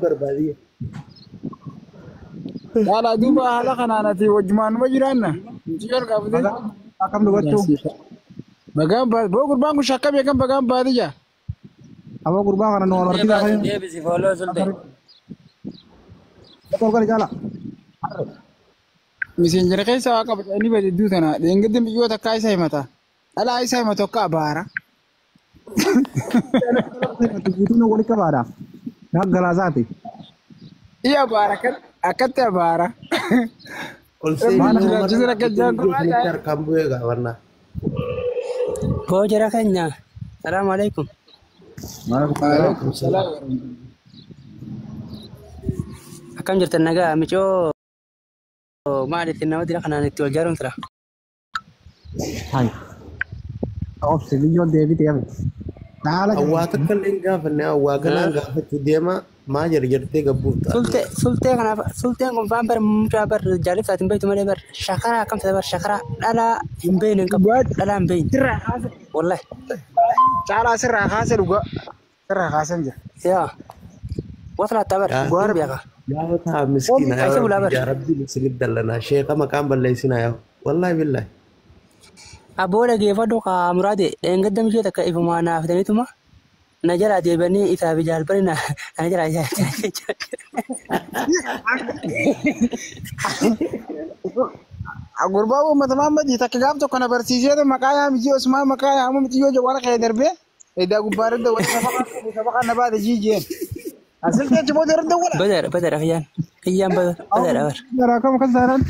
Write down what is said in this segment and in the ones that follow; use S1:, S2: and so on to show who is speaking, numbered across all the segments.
S1: Barbaadiyya.
S2: Caalaa duuba haala kanaan ati wajjumaan numa jiraanna. Mucayyoo harkaa fuutee.
S3: Akkam dubbachuu?
S2: Bagaan baate boo gurbaan kun shakkamee kan bagaan baate jaa.
S3: Aboo gurbaa kana nu wal
S4: Sultee
S3: harkisaa
S4: baasi
S3: kan.
S4: deebisi fooloo sultee.
S3: Tokko caala.
S2: Miseenjera keessa waa qaba inni bade iddoo tana dheengaddi miyyoo takkaa isa himata. Dhalaa isa himatu akka abaara.
S3: Guutuun walitti qabaadha. Galaasaati.
S2: Iya abaara akkatti abaara.
S1: Ol seenii
S2: Maal
S1: nama
S2: jiraachisa
S1: mara
S2: akka jaan
S1: iddoo isinitti harkaan bu'ee gaafannaa.
S4: Boo jara keenya. Salaamu alaikum.
S2: Waalaikum salaam.
S4: Akkam jirtan nagaa micoo maalitti nama dira kanaan itti wal jaaruun tura.
S3: Hai. Obsi biyyoon deebite yabe. Dhaala
S1: Awwaa takka illee hin gaafanne awwaa ganaan gaafachuu deema maa jarjartee gabbuuf ta'a.
S4: Sultee sultee kanaaf sulteen kun faan bar mucaa bar jaalibsaatiin beektu malee bar shakaraa akkam ta'e bar shakaraa dhalaa hin beekne hin qabu dhalaa hin beekne
S2: Sirraa kaase.
S4: wallahi.
S2: Caalaa sirraa kaase dhugaa. Sirraa kaasan jira.
S4: Yaa waslaattaa bar hin beeka.
S1: Gaafa ta'a miskiina yaa
S4: Keessa bulaa
S1: Rabbi
S4: bar.
S1: yaa Rabbi isinitti dallanaa sheeka maqaan balleessinaa yaa wallaahi billaahi.
S4: Abboo dhageeffadhu kaa muraade dheengadda mishee takka ifumaa naaf fidaniituma na jalaa deebi'anii isaa fi jaalbari na na jalaa
S2: Gurbaa uummata Mahammadii takka gaaf tokko na barsiisee maqaa yaa miti Osmaan maqaa yaa miti yoo jawwaara kee darbee edaa gubbaa irra dawwala sabaqa na baate jiijeen. Asiltee achi booda irra dawwala.
S4: Badara badara kiyyaan kiyyaan badara bar.
S3: Garaa kam kan saaran?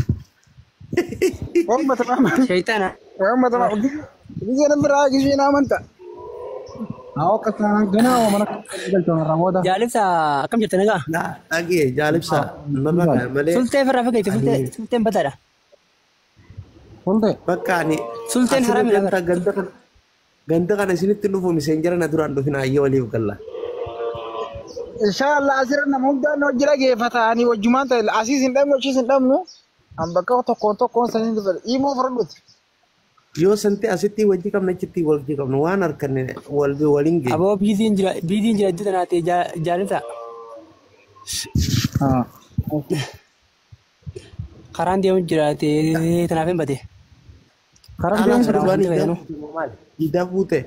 S2: Uummata Mahammadii.
S4: Shayitaana.
S2: Uummata Mahammadii. Biyya nama biraa gisee na amanta.
S3: Haa akka saaran ganaa waa mana galchoon irraa booda.
S4: Jaalibsa akkam jirta nagaa?
S1: Laa dhagee jaalibsa nama kana malee
S4: Sultee ofirraa fageetti sultee sulteen badara.
S3: Fulte.
S1: bakka ani
S4: Sulteen
S1: asirra
S4: haramidha bar.
S1: ganda ganda kana ganda kana isinitti dhufu miseenjera na duraan dhufina ayyee waliif galla.
S2: Inshaallah asirra nama hundaan hojii dhageeffatanii wajjumaan ta'e asiis hin dhabnu achiis hin dhabnu. An bakka tokkoon tokkoon sanii dhufe dhiimoo fudhadhuti.
S1: Yoo santi asitti wajji qabna achitti wajji qabna waan harkanne wal waliin geenya.
S4: Aboo biiziin jira biiziin jira iddoo tanaati jaalibsa.
S3: Haa.
S4: Karaan deemu jiraate tanaaf hin bade.
S3: Karaa
S1: Alaa
S3: deemu
S1: gurbaan
S4: wanti
S1: idaa
S4: fayyadamu.
S1: buute maali? Idaa buute.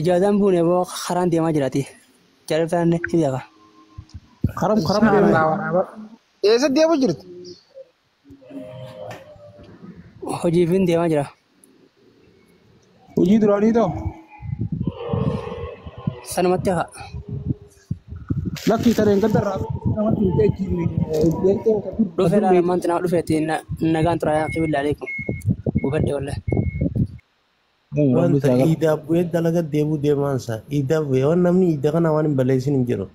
S4: Ijaazaan buune boo karaan deemaa jiraate. Jaalibsaan ni beeka.
S3: karaa karaa deemu.
S2: Inshaallah waraaba. Eessa deemu jirti?
S4: Hojiifin deemaa jira.
S3: Hojii duraanii ta'u.
S4: Sanumatti hafa.
S3: Lakkii tareen gadda irraa namatti hin ta'e
S4: Dhufee laala maanti naa dhufeetti nagaan tura yaa kibilla aleekum. Hubadhe wallahi.
S1: Wanta idaa bu'ee dalaga deemuu deemaansa. Idaa bu'ee waan namni idaa kana waan hin balleessin hin jiru.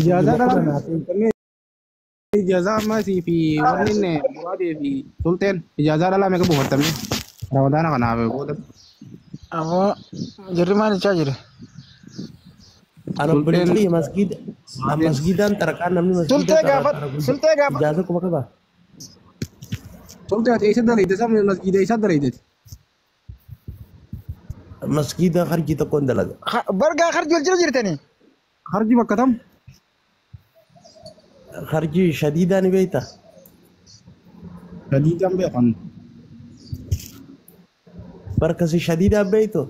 S3: Ijaazaa dhala. Ijaazaa ammasii fi wanni inni muraadee fi sulteen ijaazaa dhalaa meeqa buufattamee ramadaana kanaaf booda.
S2: Ammoo jirri maal jechaa jira?
S1: Ana obboleettii masgiida masgiidaan xaraqaa namni masgiida
S2: Sultee gaafadhu. Sultee gaafadhu.
S1: Ijaaza kuma qaba.
S3: Sultee ati eessa daleeyte sabni masgiida eessa daleeyte?
S1: Masgiida harji tokkoon dalaga.
S2: Bargaa harji wal jira jirtanii?
S3: Harji bakka tam?
S1: Harji shadiidaa ni beektaa?
S3: Shadiidaan beekan.
S1: Barkasi shadiidaa beektu?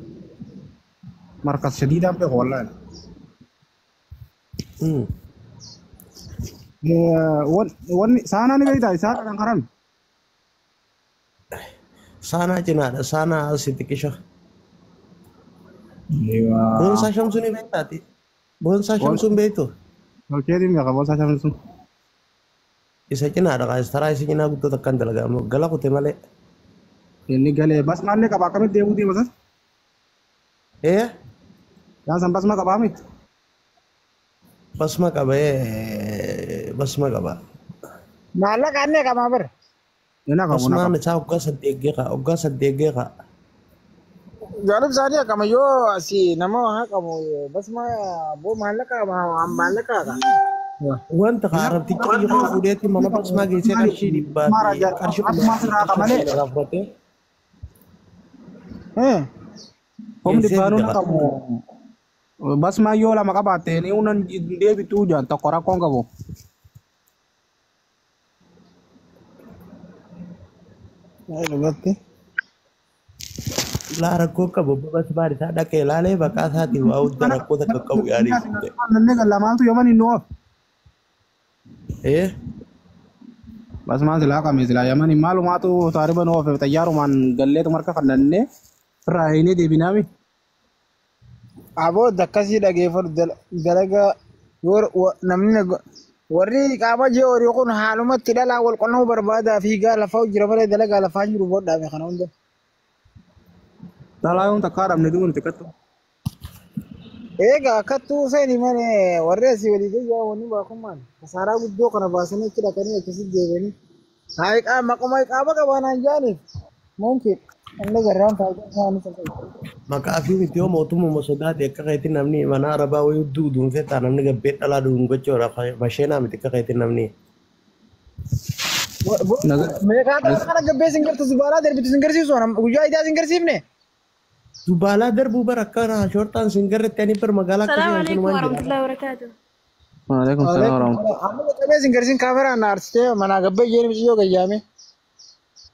S3: Markas shadiidaan beeku wallaahi. Wanni saanaa ni beektaa? Saanaa kan karame.
S1: Saanaa cinaadha. Saanaa asii xiqqisha. Boonsaa shamsuu ni beektaati? Boonsaa shamsuun beektu?
S3: Tolcheetiin beeka boonsaa shamsuun.
S1: Isa cinaadha qaas taraa isa cinaa guddoo takkaan dalagaa gala kute malee.
S3: Inni galee basmaallee qaba akkamitti deemuu deema sas?
S1: Ee
S3: Yaasan basma qabaa miti?
S1: basma qaba ee basma qaba.
S2: Maallaqa annee qabaa bara.
S3: Inni qabu na
S1: Basmaan
S3: qaba.
S1: isaa waggaa saddeet geeqa waggaa saddeet geeqa.
S2: Jaalib isaanii akkama yoo asii nama haa qabu basma boo maallaqa maallaqa qaba.
S1: Wanta haarabticha yeroo fuudheetti mana basmaa geessee qarshii dhibbaa fi qarshii
S3: Akkuma asirraa qaba malee.
S1: irraa fudhatee
S3: Humni
S1: geessee
S3: baanuu na
S1: fida.
S3: qabu. Basmaa yoo lama qabaatte ni unan deebituu jaan tokko rakkoon qabu.
S2: Dhugatti.
S1: Laa rakkoo qabu basmaan isaa dhaqee laalee maqaa isaatiin waa hunda rakkoo takka qabu yaadee.
S3: Namni lamaantu yaman hin oof.
S1: Eh?
S3: Basmaan silaa qame silaa yaman maalumaatu taariba nu oofe xayyaarumaan galleetu marka fannannee irraa hinee deebinaami.
S2: Aboo akkasii dhageeffatu dalagaa yoo namni warri qaama jee horii kun haalumatti dhalaa wal qunnamuu barbaadaa fiigaa lafaa jira malee dalagaa lafaa jiru boodhaame kana hunda.
S3: Dhalaa yoon takkaa dhabne duun xiqqattu.
S2: Egaa akkattuu seeni malee warri asii walii gayyaa wanni baakummaan kasaaraa guddoo kana baasanii achi dhaqanii akkasitti deebi'anii. Haa maquma qaama qabaanaan jaaniif mumkin inni garraan faayidaa isaanii kan ta'e.
S1: Maqaa fi miti yoo mootummaa sodaate akka keetti namni mana arabaa wayii duudhuunfee ta'a namni gabbee dhalaa duudhuun masheenaa miti akka keetti namni.
S2: Meeqaa dhala kana gabbee sin gartu zubaalaa darbitu sin garsiisu guyyaa idaa sin garsiifne.
S1: Zubaalaa darbuu bara akkana shortaan sin garretti ani bar magaalaa
S5: Salaamu
S1: akkasii
S5: alaikum
S1: waan jira.
S5: warahmatullahi wabarakatuh.
S3: Waalaikum salaam warahmatullahi.
S2: Amma qabee sin garsiin kaameraan na arsitee manaa gabbee jeen micciyoo gayyaame.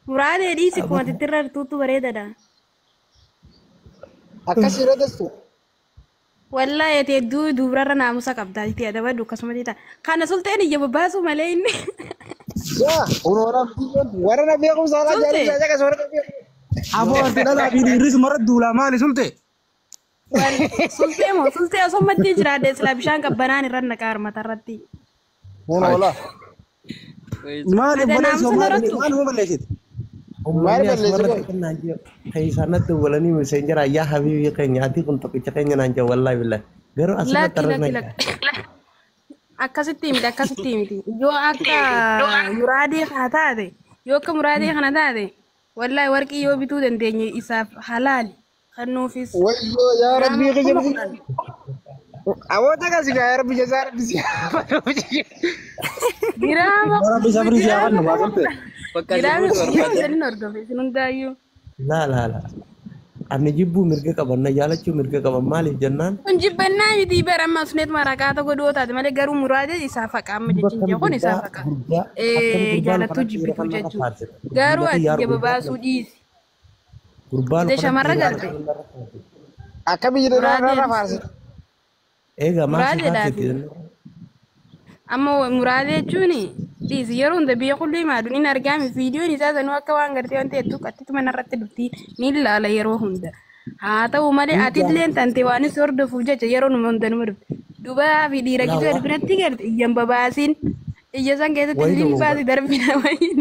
S5: Muraadee dhiisi kuma tittirra tuutu bareedaadha.
S2: Akkas yeroo dastu.
S5: Wallaahi ati hedduu dubararra naamusa qabda itti adabadhu akkasuma ta'a. Kana sulteen ija babbaasu malee inni.
S2: Yaa warra warra na beekumsa alaa
S5: Sulte.
S2: jaalisa jakas warra na beekumsa.
S3: Aboo ati dhalaa fi dhiirris mara duulaa maali sulte?
S5: Sultee moo sultee osoo maddii jiraadhe silaa bishaan qabbanaan irra naqaa harmata irratti.
S2: Hola.
S3: Maali
S5: Ati
S3: balleessu
S5: naamusa
S3: maali
S5: irrattu.
S3: maali balleessite?
S1: Uummanni
S2: Maal
S1: asumarratti
S2: balleessu
S1: kan naan jiru keessanatti walanii miseenjara yaa habiibii keenya ati kun tokkicha keenya naan jiru wallaahi billahi. Garuu asirratti
S5: Lakki
S1: arra
S5: lakki lakki. Akkasitti miti akkasitti miti. Yoo akka muraadee kana taate yoo akka muraadee kana taate wallaahi warqii yoo bituu dandeenye isaaf halaali kennuufis.
S2: Wayyoo yaa rabbii
S5: Giraama
S2: kiyya
S5: kuma
S2: bisi.
S5: kudhan.
S2: Aboota kasi gaa yaa rabbi jazaa rabbi si.
S5: Giraama
S3: Rabbi sabrii si haa
S5: giraama
S3: kennu
S5: kuma
S3: maa sulte.
S5: kudhan. Giraama kuma kudhan hordofe isin hundaayyuu.
S1: Laa laa laa. Ani jibbuu mirga qaban na jaalachuu mirga qaban maaliif jennaan
S5: Kun jibbannaa miti bara amma suneet maraqaa tokko dhiyoo taate malee garuu muraadee isaaf haqa amma
S1: Duuba
S5: jechuun
S1: akkami
S5: kun isaaf
S1: gurbaa
S5: haqa.
S1: gurbaa akkami gurbaa lafa
S5: Jaalattuu
S1: irratti dhiira
S5: jibbituu
S1: kan narra
S5: jechuudha.
S1: faarsita.
S5: Garuu
S1: Gurbaa
S5: ati
S1: xiyyaara
S5: ija
S1: gurbaa
S5: babaasuu dhiisi.
S1: gurbaa
S5: Ija
S1: lafa irratti
S5: shamarra
S1: dhiira
S5: galte.
S1: kan narra faarsita.
S2: Akka biyya
S5: Muraadee
S2: irra faarsita.
S1: Egaa maal si
S5: muraadeedhaaf
S1: faarsiti?
S5: amma muraadee jechuun dhiisi yeroo hunda biyya qullee maaduu ni argaami viidiyoon isaa sanuu akka waan gartee waan ta'etu qaxxitu manarratti dhufti ni ilaala yeroo hunda. Haa ta'u malee ati illee tante waan si hordofuuf jecha yeroo numa hunda numa dhufti. Dubaa fi dhiira
S1: Laa
S5: gidduu
S1: waa
S5: biratti garte iyyan babaasiin ija san keessatti
S1: wayi
S5: illee
S1: ta'u
S5: baasi darbina wayiin.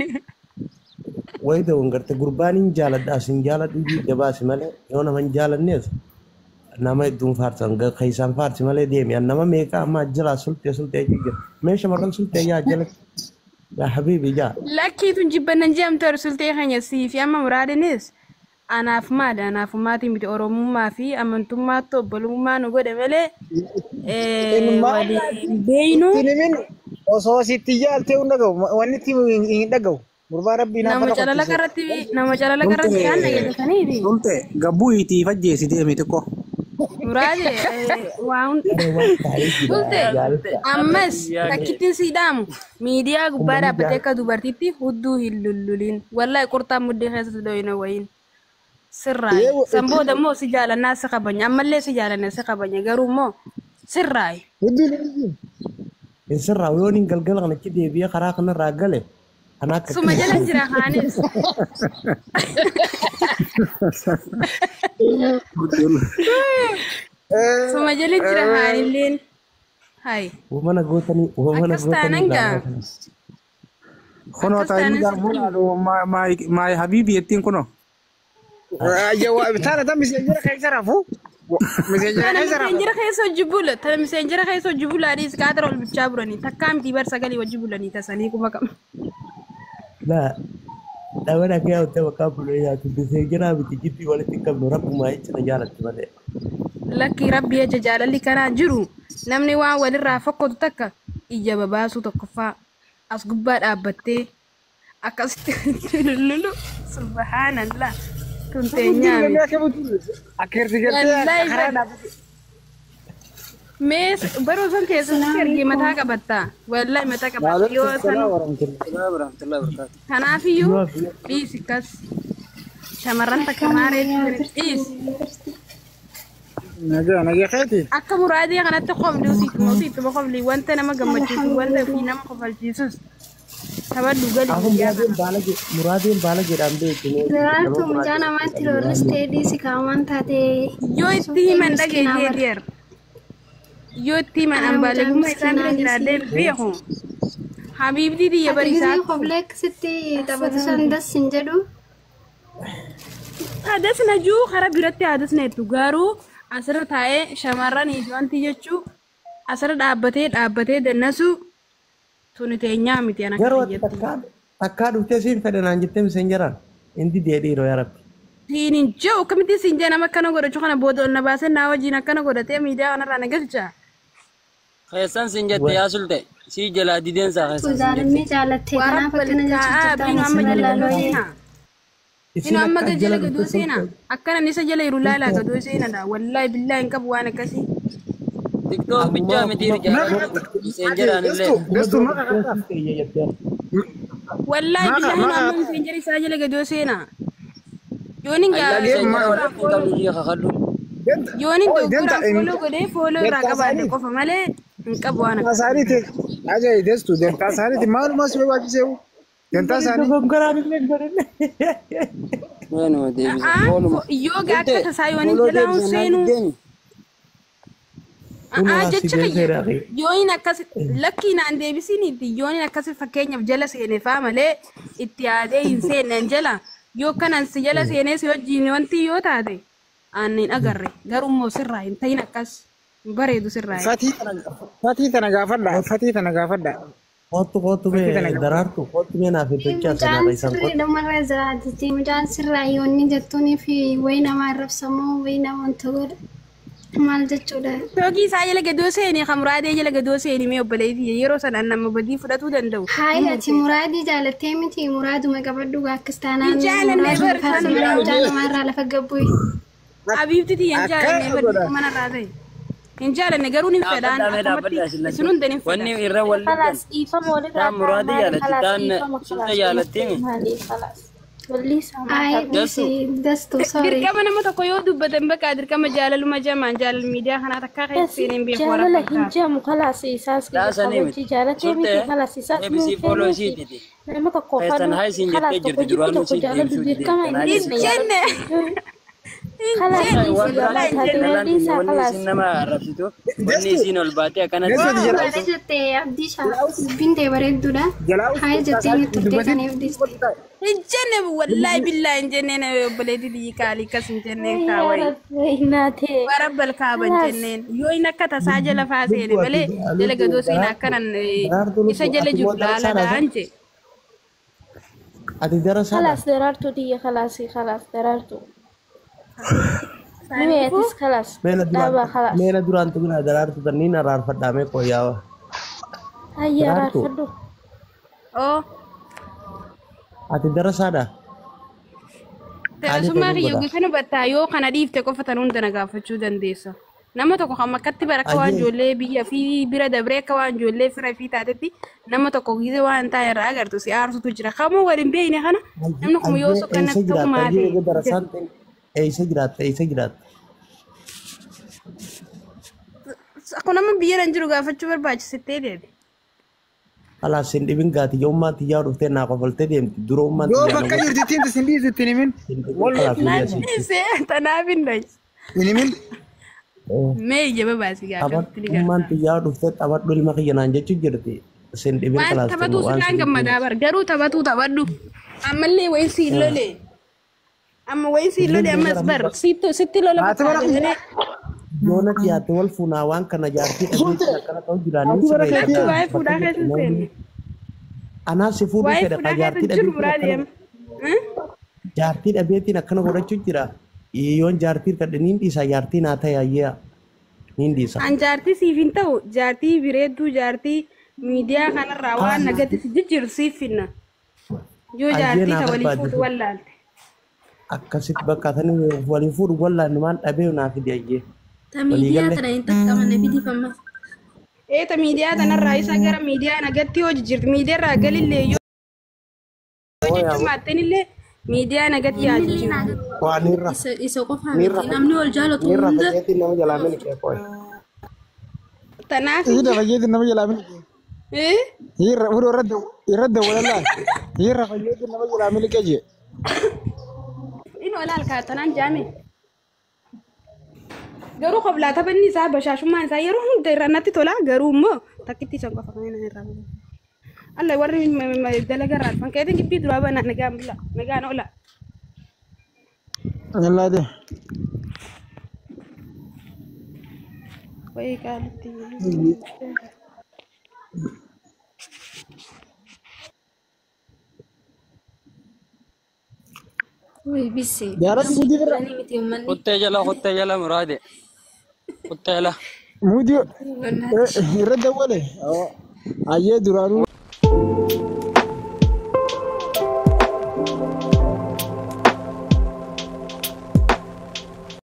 S1: wayi ta'u garte gurbaan hin jaaladha as hin jaaladhu jidda baasi malee yoo nama hin jaalannees nama hedduun faarsan keessaan faarsi malee deemi an nama meeqa amma jalaa sultee sultee jira mee shamarran sultee yaa jalatti yaa habiibi yaa
S5: Lakkiituun jibbannan je'amtu sultee keenya sii fi amma muraadinis anaaf maali anaaf ummaatii miti oromummaa fi amantummaatti obbolummaa nu godhe malee waliin beeynu
S2: Ittiin himin osoo sitti jaaltee hin dhagahu wanni itti hin dhagahu. Gurbaa rabbii naaf
S5: nama
S2: irra
S5: calala
S2: qottise.
S5: karratti nama calala karratti
S3: Sulte
S5: kaan dhageessaniiti.
S3: sulte gabbuu itii fajjeessi deemi xiqqoo.
S5: Muraade waan
S1: Are waan taa'ee jira
S5: sulte
S1: jaalata
S5: ammas takkittiin sii dhaamu miidiyaa gubbaa
S1: uummanni
S5: dhaabbatee
S1: jaalata
S5: akka dubartiitti hudduu hin lullulin wallaahi qurxaan muddee keessatti dhoyina wayiin. Sirraayi. San booda immoo si jaalannaa si kabanya. Ammallee si jaalanna si kabanya. Garuu immoo sirraayi.
S2: Hudduu hin dhagahu.
S1: hin sirraa yoon hin galgala kanatti deebi'ee karaa kanarraa gale ana akka
S5: Suma jala jira haanis. Suma jala jira haanilleen. Hayi.
S1: Wamana gootanii wamana
S5: Akkas
S1: gootanii
S5: taanan gaa.
S1: ilaalaa kana.
S3: Kunoo
S5: Akkas
S3: taa'anii
S5: taanan
S3: gaafuu
S5: sirrii.
S3: laalu maay habiibi jettiin kunoo.
S2: Taana tan miseenjera keessa rafu. Miseenjera
S5: Tana
S2: keessa rafu.
S5: miseenjira keessa hojii bula. Tana miseenjira keessa hojii bulaadhis qaatara ol bichaa buranii. Takkaa miti bar sagalee hojii bulanii tasanii kuma qaba.
S1: Laa dhabana akka yaa'u bakka bulee yaatu miseenjera miti jibbii walitti hin qabnu rabbumaa jecha na jaalatti malee.
S5: Lakki rabbi jecha jaalalli kanaa jiru namni waan walirraa fokkotu takka ija babaasuu tokkoffaa as gubbaa dhaabbattee akkasitti lullu subhaanallah tun teenyaa miti.
S2: Akka irti gartee
S5: Wallaahi
S2: karaa
S5: bar
S2: dhaabbate.
S5: Mee baroo san keessatti argee mataa qabatta. Wallahi mataa qabatta. Yoo san kanaafiyyuu dhiisi kas. Shamarran takka maaree dhiisi.
S2: Nagaa nagaa keeti.
S5: Akka muraadii kanatti qofli usiittuma qofli wanta nama gammachiisu wanta ofii nama kofalchiisus taphadhu gali
S1: Aku
S5: guyyaa kana.
S1: muraadeen baala jedhaan beektu.
S6: Daraartuu mucaa namaatti roorristee dhiisi kaawwan taatee.
S5: Yoo itti himan dhageessee deer. Yoo itti himan ambaalegummaa isaan bira jiraadhee beeku. Habiibdii xiyya
S6: Ati
S5: bariisaa.
S6: gisee kofleeksitti taphatu san das hin jedhu.
S5: Hadas na juu karaa biratti hadas na jettu garuu asirra taa'ee shamarranii fi wanti jechuu asirra dhaabbatee dhaabbatee dannasu tuni teenyaa miti ana
S1: Garuu
S5: akka
S1: ati
S5: biyyatti.
S1: takkaa dhuftee siin fedha naan jettee miseenjaraan inni deedhiiroo yaa rabbi.
S5: Siin hin jiru akkamitti siin jee nama akkana godhachuu kana booda ol na baasee naa wajjin akkana godhatee miidiyaa kanarraa na galcha.
S4: Keessan siin jette yaa sulte sii jalaa dideensaa keessan siin jette.
S6: Jaalalli jaalattee
S5: Waan
S6: kanaaf akkana
S5: balkaa'aa
S6: jechuun
S5: biinu amma
S6: jirta
S5: jala gadoo
S6: laaloo.
S5: seenaa.
S1: Isin
S5: Inu amma
S1: akka
S5: jala
S1: jala
S5: gadoo
S1: dhuftee
S5: seenaa. Akkana isa jala jiru laalaa gadoo seenaadha. Wallaahi billaa hin qabu waan akkasii.
S4: Tiktook bichaa miti jaalala miseenjaraan illee.
S2: Destu maqaa qabdaa.
S5: Wallaahi
S2: Maqa
S5: billaa hin
S2: maqa
S5: amma miseenjara isaa jala gadoo seenaa. Yoon hin
S4: Ayyaa miseenjara walitti hin qabnu jee kakadhu.
S5: Yoon hin
S2: Oi denta
S5: dogoggoraan fooloo godhee fooloo irraa
S2: dentaa
S5: qabaadhe
S2: isaanii
S5: qofa malee hin qabu waan
S2: dentaa
S5: akkasii.
S2: isaaniiti ajaa'ib destu dentaa isaaniiti maaluma si barbaachiseewu dentaa isaanii
S1: Dogongoraan illee hin godhinne.
S4: Waanuma deebisa fooluma.
S5: Yoo gaa
S4: Sulte
S5: akka tasaa yoon hin
S4: fooloo
S5: jalaa hin
S4: deebisa naan
S5: seenuu.
S4: diddeemi.
S1: Kunoo asii
S5: Jecha kiyya
S1: deebiseera.
S5: yoon akkas lakkii naan deebisiniitti yoon akkas fakkeenyaaf jala seene faa malee itti yaadee hin seenne jala yoo kanan si jala seenee si wajjin wanti yoo taate aan hin agarre garuu immoo sirraa hin ta'in akkas hin bareedu sirraa.
S2: Fatii tana gaafadha fatii tana gaafadha
S1: Kootu kootu
S2: fatii tana
S1: mee
S2: gaafadha.
S1: daraartu kootu mee naaf iddochaa
S6: Mucaan
S1: sanarra isaan
S6: sirrii
S1: kootu.
S6: dhumarra jiraatiti. Mucaan sirraa yoonni jettuunii fi wayi nama arrabsamoo wayi nama wanta godha. Maal jechuudha?
S5: Toogii isaa jala gadoo seeni kamuraadee jala gadoo seeni mee obboleettii yeroo sanaan nama badii fudhatuu danda'u.
S6: Hayi ati muraadii jaalattee miti muraaduma qabadhu akkas
S5: Hin
S6: taanaan
S5: jaalanne
S6: muraaduma
S5: bar
S6: faarsi
S5: sanuma
S6: malee mucaa namaarraa lafa gabbu'i.
S5: Habiibti tiyya hin jaalanne
S2: Akkana
S5: bar
S2: godha.
S5: mana irraa ta'e. Hin jaalanne garuu ni fedhaan
S4: Dhaabbadhaa mee
S5: akkamatti
S4: dhaabbadhaa isin
S5: isin hunda ni fedha.
S4: Wanni irra wal dhibdan.
S7: خلاص إيفا مولد
S4: Taan
S7: راتا
S4: muraadii
S7: مالي
S4: jaalatti
S7: خلاص
S4: taan
S7: إيفا ما
S4: sulte
S7: خلاص
S4: jaalattiimi.
S7: مالي خلاص واللي سامع
S6: Ayi
S4: Destu
S6: dhiisi dastu sorry.
S5: Dirqama nama tokko yoo dubbatan bakka dirqama jaalaluma jamaan jaalal miidiyaa kanaa takkaa keessa
S7: بس
S5: seeneen beeku warra
S7: جالة
S5: fakkaata.
S7: هنجام خلاص إساس كده
S4: Laasanii
S7: خبرتي
S4: miti.
S7: جالة
S4: Sulte
S7: متي خلاص إساس
S4: deebisii
S7: من
S4: fooloo
S7: فين
S4: isiititi.
S7: لما
S4: Keessan
S7: تقفل
S4: haa isin
S7: خلاص
S4: jettee jirti
S7: تقول جبت
S4: duraanuu
S7: تقول
S4: sii
S7: جالة
S4: deebisuu
S7: دير
S4: didee
S7: كما
S4: tanaa
S5: Hin
S7: إني
S4: jettee.
S5: jenne hin
S7: خلاص
S5: jenne
S4: Waan
S7: إيسي
S4: biraan
S5: wallaahi
S7: جالة
S5: hin
S7: هاتي
S5: jenne.
S4: dhalaan
S7: وليسا
S4: wanni
S7: خلاص
S4: isin nama arrabsitu wanni
S2: Destu
S4: isiin ol baatee akkanatti
S2: destu jala
S6: Baala jettee abdii dubbiin ta'e bareedduudha.
S2: jalaa
S6: Hayi
S2: dentaa
S6: jettee ni
S2: isaanii
S6: turtee
S2: dubbatin
S6: saniif dhiiste.
S5: Hin jenne wallaahi billaahi hin jenneen obboleettii biyyi kaalii akkas hin jenneen
S7: يا
S5: kaawwayi.
S7: رب ناتي
S5: Warra balkaaban
S7: خلاص
S5: jenneen yoo inni akka tasaa jala faa seene
S1: Lubbu ati
S5: malee jala
S1: lubbu
S5: gadoo seena akkanan
S1: daraartu
S5: isa
S1: lubbu
S5: jala
S1: ati
S5: jiru
S1: moo darasaadha
S5: laalaadhaan jee.
S1: Ati darasaadha.
S7: خلاص درارتو دي خلاص خلاص درارتو
S5: Saaniifuu
S7: نميتس خلاص
S1: Meena duraan
S7: دابا خلاص
S1: meena duraan tuqinaa daraartu tanniin araarfadhaa mee qoyyaawaa.
S7: هيا
S1: Daraartu
S7: رارفدو
S5: oo
S1: ati darasaadha. Qaalii
S5: Darasummaa
S1: ta'uu
S5: kiyya
S1: godha.
S5: gosa hubattaa yoo kana dhiifte qofa tan hunda na gaafachuu dandeessa. Nama tokko kan akkatti bara akka waan
S1: Ayyee
S5: ijoollee biyya fi bira dabree akka waan ijoollee fira fi taatetti nama tokko gize waan taa'e irraa agartu si aarsutu jira. Kamuu waliin beekne kana namni kun yoo
S1: ayyee
S5: soqqanna
S1: eessa
S5: ta'u
S1: jiraatta ayyee
S5: maatee
S1: eega darasaan ta'e eessa jiraatta eessa jiraatta.
S5: Kun amma biyya nan jiru gaafachuu barbaachisittee deebi.
S1: Alaas hin dhibin gaati yoo ummaan xiyyaa dhuftee naa qofaltee deemti dura ummaan
S2: Yoo
S1: xiyyaa na
S2: bakka
S1: godhe
S2: jirti ittiin isin dhiisu ittiin himin.
S1: hin dhibin
S2: Wal
S1: kalaas
S5: Naan
S1: guyyaa sitti.
S5: dhiisee tanaaf hin dhayi.
S2: hin himin.
S5: Mee ija babaasi gaafatti ni
S1: Ummaan
S5: gargaara.
S1: xiyyaa dhuftee taphadhu ilma kiyya naan jechuu jirti. Sin dhibin
S5: Waan
S1: kalaas
S5: taphatuu
S1: waan
S5: sirraan
S1: sin
S5: gammadaa bar garuu taphatuu taphadhu. Ammallee wayin siin lolee. Amma wayin siin lolee ammas bar sitti lola
S2: Haati mana
S5: fakkaate malee.
S1: Yoona dhiyaatte wal fuunaa waan kana jaartii dhabeetti akkana ta'u jiraanii
S2: Haati bara
S5: Lakki
S2: keetii.
S5: waa'ee fuudhaa keessa hin seenne.
S1: Anaa si fuudhuu
S5: Waa'ee
S1: fedha
S5: fuudhaa keessa
S1: jaartii
S5: hin jiru
S1: dhabeettiin
S5: biraa
S1: akkana
S5: deema.
S1: jaartii dhabeettiin akkana godhachuu jira. Yoon jaartii hirkadhe niin dhiisa jaartii naa ta'e ayyaa niin dhiisa.
S5: An jaartii siif hin ta'u jaartii bireedduu jaartii miidiyaa kanarraa waan nagatti si jijjiiru siif finna. Yoo
S1: Ayyee
S5: jaartii
S1: naa
S5: ta waliin fuudhu
S1: barbaadde
S5: wallaalte.
S1: akkasitti bakka tani waliin fuudhu wallaan maan dhabee naa fidi ayyee.
S7: Ta miidiyaa
S1: Waliigalle.
S7: tana hin xaqqabanne fidiif ammas.
S5: Eeta miidiyaa tanarraa isa gara miidiyaa nagatti yoo jijjiirti miidiyaarraa galillee yoo jechuun maattanillee miidiyaa nagatti yaa
S7: Innillee
S5: jijjiirti.
S7: naa
S1: Waa nirra.
S7: isa qofaa
S1: Nirra.
S7: miti namni wal jaalatu
S1: Nirra
S7: hunda
S1: fageetiin nama jalaa miliqee qoy.
S5: Tanaaf
S2: Hidha fayyeetiin nama jalaa miliqe.
S5: eh
S2: Hiirra fudhu irra dawwalalaa. Hiirra fayyeetiin nama jalaa miliqe jee.
S5: inni olaal kaatanaan jaame. Garuu qoblaa taphanni isaa bashaashummaan isaa yeroo hunda irraa natti tola garuu immoo takkitti isaan qofa kan inni irraa bulu. Alla warri dalagaa irraa dhufan keetiin gibbii duraa banaa nagaan bula nagaan oola.
S2: Yallaate.
S5: Wayii qaalitti.
S7: Way bisi.
S2: Jaaratti muudii bira.
S7: Jiranii miti uummanni.
S4: Kuttee jala muraade. Kuttee jala.
S2: Muudii irra dawwale. Ayyee duraanuu.